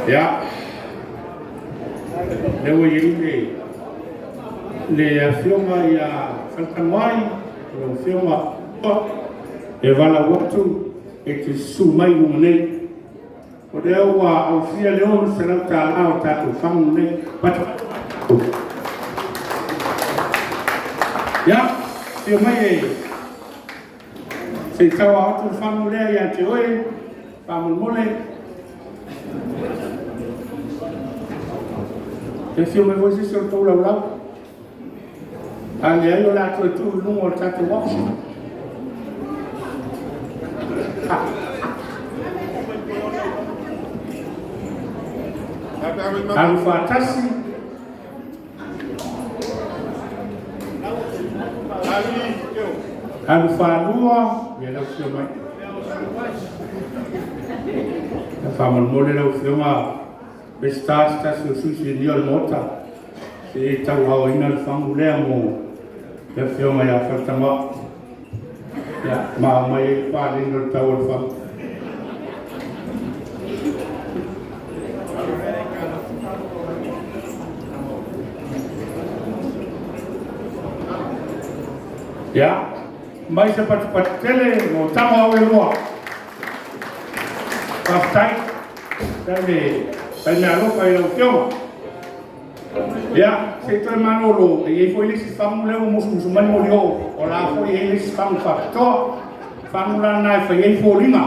Ia, lea ua i ai le, le afioga ia Faletanoai, lau afioga e valaau atu e te susu mai i luga nei. O lea ua ausia le $600 o tatou fagu nei. Ia, afio mai e se i tauao atu le fagu lea ia te oe, faamolemole. E afio mai foi se isi o le tou laulau. A leai o le a toe tuu i luga o le tatou auction. Alu faatasi. Alu faalua, ia lau afio mai. Faamolemole lau afioga Peseta, se tasi o sui sinia o le Maota, se i tauaoina le fagu lea mo le afioga ia Faletanoa. Ia, ma aumai ai le paleni o le tau o le fagu. Ia, mai se patupatu tele mo tama au e lua. Faafetai. Faafetai le fai meaalofa i lau Afioga. Ia, se i toe malolo, e i ai foi le isi fagu lea ua musumusu mai molioo, o la foi e i ai le isi fagu faapitoa. Fagu la lena e fai ai foliga.